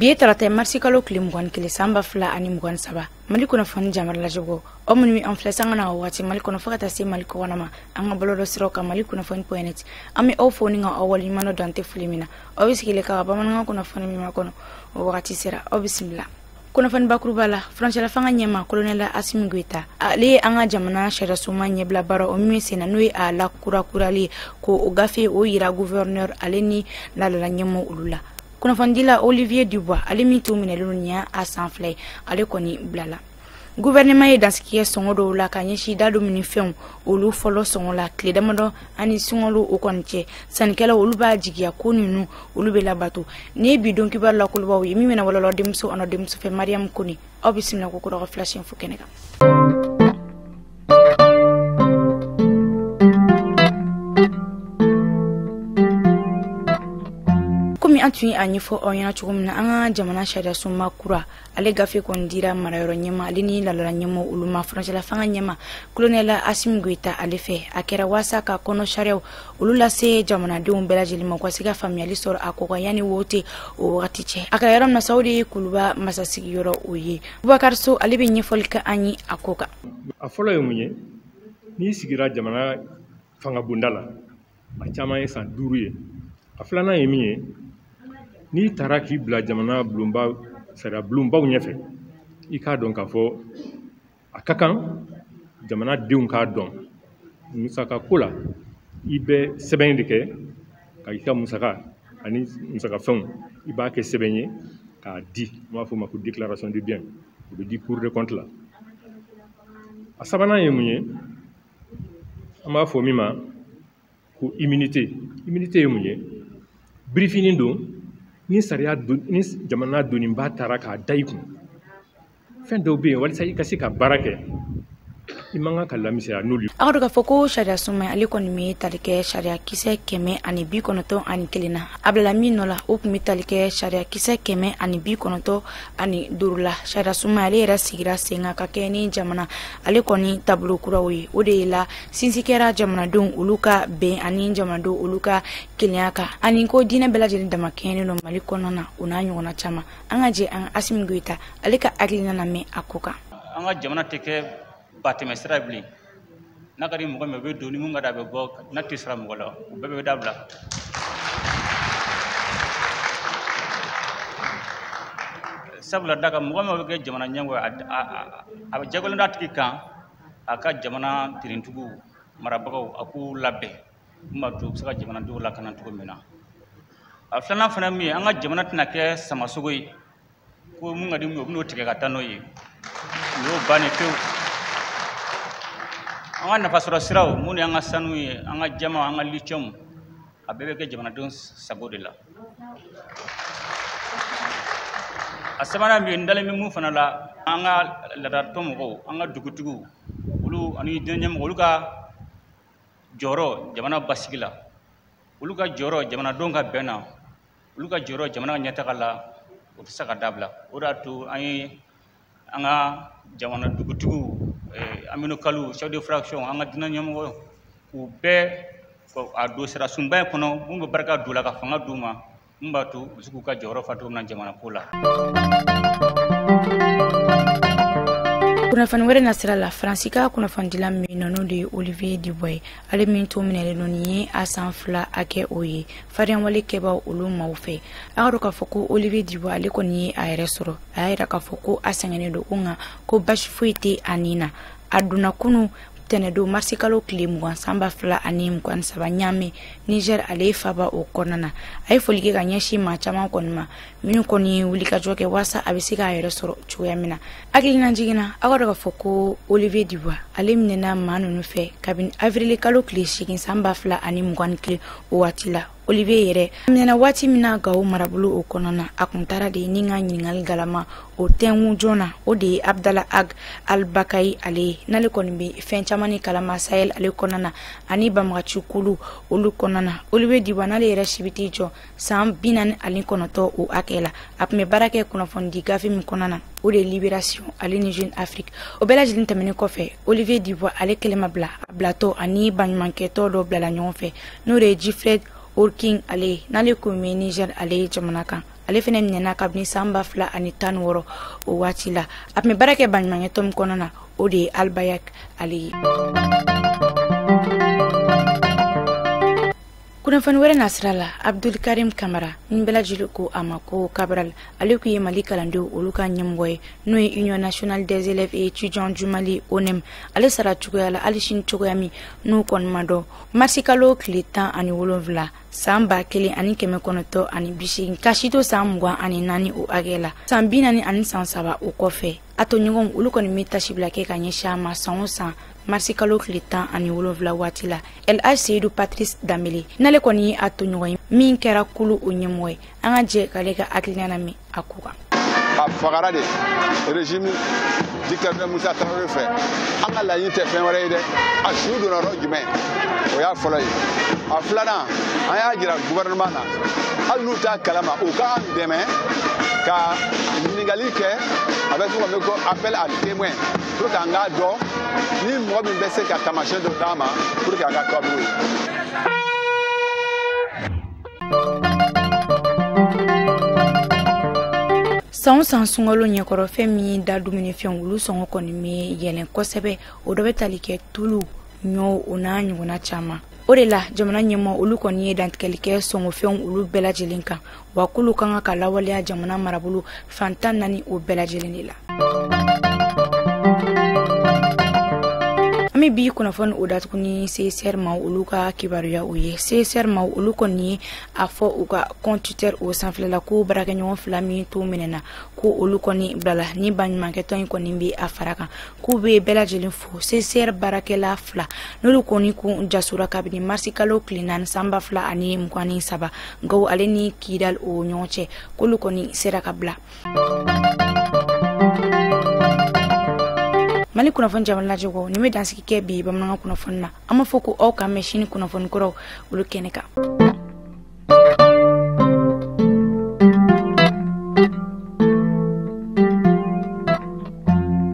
Bi ye tarata marisi kalo tile 21 san 2023 Mali kunnafoni jamana lajɛbɔ aw minnu an filɛ sanga na waati Mali kɔnɔ fo ka taa se Mali kɔnɔ ma an ka bɔlɔlɔ siraw kan Mali kunnafoni.net an bɛ aw fo ni ka aw waleɲuman dɔn tɛ fili min na aw bɛ sigilen ka bamanankan kunnafoni min kɔnɔ o wagati sera aw bisimila. Kunnafoni bakuruba la furancɛla fanga ɲɛma colonel Assimi Goïta ale ye an ka jamana sariyasunba ɲɛbila baara o min senna n'o ye a lakurakurali ko o gafe o yira gouverneur ale ni laadala ɲɛmɔgɔ olu la. Kunnafonidila Olivier Dubois ale min tun minɛlen don nin y'a san 2 ye ale kɔni bilala. Gouvernement ye dansigi kɛ sɔngɔ dɔw la ka ɲɛsin da dumunifɛnw olu fɔlɔ sɔngɔ la tile damadɔ ani sunkalo o kɔni cɛ sannikɛlaw olu b'a jigiya ko ninnu olu bɛ labato. Nin ye bi don kibaru lakolobaw ye min bɛna walawala denmuso ani denmuso fɛ Mariam Kone aw bisimila ko kura ka flash info kɛnɛ kan. Komi an tun ye a ɲɛfɔ aw ɲɛna cogo min na an ka jamana sariyasunba kura ale gafe kɔni dira marayɔrɔ ɲɛma ale ni laadala ɲɛmɔgɔ olu ma furancɛla fanga ɲɛma colonel Assimi Goïta ale fɛ a kɛra waasa ka kɔnɔ sariyaw olu lase jamanadenw bɛɛ lajɛlen ma u ka se ka faamuyali sɔrɔ a ko kan yanni wote o wagati cɛ. A kɛra yɔrɔ min na sa o de ye Kuluba masasigiyɔrɔ o ye. Bubakari So ale bɛ ɲɛfɔli kɛ an ye a ko kan. A fɔlɔ ye mun ye, n'i sigira jamana fanga bonda la a caman ye san 5 ye. A filanan ye min ye, n'i taara k'i bila jamana bulonba sariya bulonbaw ɲɛfɛ i k'a dɔn k'a fɔ a ka kan jamanadenw k'a dɔn musaka ko la i bɛ sɛbɛn de kɛ ka i ka musaka ani musakafɛnw i b'a kɛ sɛbɛn ye k'a di, an b'a fɔ o ma ko déclaration de bien, o bɛ di cour de compte la. A sabanan ye mun ye, an b'a fɔ min ma ko immunité. Immunité ye mun ye, birifini don ni sariya ni jamana doniba taara k'a da i kun fɛn dɔw bɛ yen walasa i ka se ka baara kɛ i man kan ka lamisɛnya n'olu ye. A ka dɔn k'a fɔ ko sariya sunba ale kɔni bɛ tali kɛ sariya kisɛ 191 na a bilala min nɔ la o tun bɛ tali kɛ sariya kisɛ 195 la. Sariya sunba ale yɛrɛ sigira sen kan ka kɛ ni jamana ale kɔni taabolo kuraw ye o de la sinsin kɛra jamanadenw olu ka bɛn ani jamanadenw olu ka kelenya kan ani ko diinɛ bɛɛ lajɛlen dama kɛɲɛnen don Mali kɔnɔna na o n'a ɲɔgɔnna caman. An ka jɛ an Assimi Goïta ale ka hakilina lamɛn a ko kan. An ka jamana tɛ kɛ batɛmɛ sira bilen, n'a ka di mɔgɔ min o bɛ don, ni mun ka di a bɛ bɔ, n'a tɛ sira mɔgɔ la o bɛɛ bɛ dabila. Sabula da kan mɔgɔ min bɛ kɛ jamana ɲɛmɔgɔ ye a bɛ jagolen d'a tigi kan a ka jamana tirintigiw marabagaw a k'u labɛn mun b'a to u bɛ se ka jamanadenw lakana cogo min na. A filanan fana min ye, an ka jamana tɛna kɛ samasogo ye ko mun ka di mun ye o bɛ n'o tigɛ ka taa n'o ye, o y'o bannen pewu. An ka nafasɔrɔ siraw minnu y'an ka sanu ye, an ka jama, an ka lithium, a bɛɛ bɛ kɛ jamanadenw sago de la. A sabanan min ye, n dalen bɛ mun fana la, an ka laadatɔn mɔgɔw, an ka dugutigiw olu ani diinɛ ɲɛmɔgɔw olu ka jɔyɔrɔ jamana basigi la, olu ka jɔyɔrɔ jamanadenw ka bɛn na, olu ka jɔyɔrɔ jamana ɲɛtaga la, o tɛ se ka dabila. O de y'a to an ye an ka jamana dugutigiw, aminokaliw, chef de fraction, an ka diinɛ ɲɛmɔgɔw k'u bɛɛ a don sira sunba in kɔnɔ mun bɛ barika don la ka fanga d'u ma mun b'a to u bɛ se k'u ka jɔyɔrɔ fa cogo min na jamana ko la. Kunnafoni wɛrɛ nasira la, Faransi ka kunnafonidila min n'o de ye Olivier Dubois ye ale min tun minɛlen don nin ye a san 2 hakɛ o ye fariyanwale kɛbaaw olu maaw fɛ. A ka dɔn k'a fɔ ko Olivier Dubois ale kɔni ye a yɛrɛ sɔrɔ, a y'a yira k'a fɔ ko a sɛgɛnnen don ko nka ko basi foyi tɛ a nin na. A donna kunu tɛnɛdon marisi kalo tile 20 san 2023 Ɲame Niger ale faba o kɔnɔna na. A ye foli kɛ ka ɲɛsin maa caman kɔni ma minnu kɔni ye wulikajɔ kɛ walasa a bɛ se k'a yɛrɛ sɔrɔ cogoya min na. Hakilina jiginna aw ka dɔn k'a fɔ ko Olivier Dubois ale minɛna maa ninnu fɛ kabini avril kalo tile 8 san 2021 o waati la. Olivier yɛrɛ minɛna waati min na Gawo marabolo o kɔnɔna na, a kun taara de ni ka ɲininkali galama o tɛnkun joona, o de ye Abdala Ag Albakayi ale ye n'ale kɔni bɛ fɛn caman ni kalama Sahel ale kɔnɔna na ani banbagaci kulu olu kɔnɔna na. Olivier Dubois n'ale yɛrɛ si bɛ t'i jɔ san 49 o hakɛ la, a tun bɛ baara kɛ kunnafonidi gafe min kɔnɔna na o de ye Libération ale ni Jeune Afrique. O bɛɛ lajɛlen tɛmɛnen kɔfɛ, Olivier Dubois ale kɛlen ma bila a bilatɔ ani baɲumankɛtɔ dɔ bilala ɲɔgɔn fɛ n'o de ye Jifred Orkin ale n'ale kun bɛ Niger ale jamana kan. Ale fɛnɛ minɛna kabini san 2016 o waati la. A tun bɛ baara kɛ baɲumankɛtɔn min kɔnɔna na, o de ye Albayak ale ye. Kunnafoni wɛrɛ nasira la, Abdul Karim Kamara ni bɛɛ lajɛlen ko a ma ko Cabral, ale tun ye Mali kalandenw olu ka ɲɛmɔgɔ ye, n'o ye Union nationale des élèves et étudiants du Mali ONEM. Ale sara cogoya la hali sini cogoya min n'u kɔni ma dɔn. Marisi kalo tile 17 san 1980 ka si to san 24 o hakɛ la, san 43 o kɔfɛ, a tɔɲɔgɔnw olu kɔni bɛ tasibila kɛ ka ɲɛsin a ma san o san marisi kalo tile 17 waati la. El Hadj Seydou Patrice Dambele n'ale kɔni ye a tɔɲɔgɔn ye min kɛra kulu o ɲɛmɔgɔ ye, an ka jɛ k'ale ka hakilina lamɛn a ko kan. A fagara de régime dictateur Musa Traoré fɛ. An ka laɲini tɛ fɛn wɛrɛ ye dɛ, a su donna yɔrɔ jumɛn, o y'a fɔlɔ ye. A filanan, an y'a jira gouvernement na, hali n'u t'a kalama, u k'an dɛmɛ ka ɲininkali kɛ, a bɛ fɔ ko appel à témoin, pour que an k'a dɔn ni mɔgɔ min bɛ se ka taamasiyɛn dɔ d'a ma pour que a ka tɔbili ye. San o san sunkalo ɲɛkɔrɔ, fɛn min ye da dumunifɛnw olu sɔngɔ kɔni bɛ yɛlɛn kosɛbɛ. O dɔ bɛ tali kɛ tulu, ɲɔ o n'a ɲɔgɔnna caman. O de la jamana ɲɛmɔgɔ olu kɔni ye dantigɛli kɛ sɔngɔfɛnw olu bɛɛ lajɛlen kan, wa k'olu kan ka lawaleya jamana marabolo fan 14 o bɛɛ lajɛlen de la. An bɛ bi kunnafoni o datugu ni CSR maaw olu ka kibaruya o ye. CSR maaw olu kɔni ye a fɔ u ka compte Twitter o sanfɛla la ko baarakɛɲɔgɔn fila min to minɛna ko olu kɔni bilala, ni baɲumankɛtɔn in kɔni bɛ a fara kan k'u bɛ bɛɛ lajɛlen fo. CSR baarakɛla fila n'olu kɔni kun jasora kabini marisi kalo tile 4 san 2023 Gawo ale ni Kidal o ɲɔgɔn cɛ, k'olu kɔni sera ka bila. Mali kunnafoni jamana lajɛbagaw, nin bɛ dansigi kɛ bi bamanankan kunnafoni na. An b'a fɔ ko aw k'an mɛn sini kunnafoni kuraw olu kɛnɛ kan.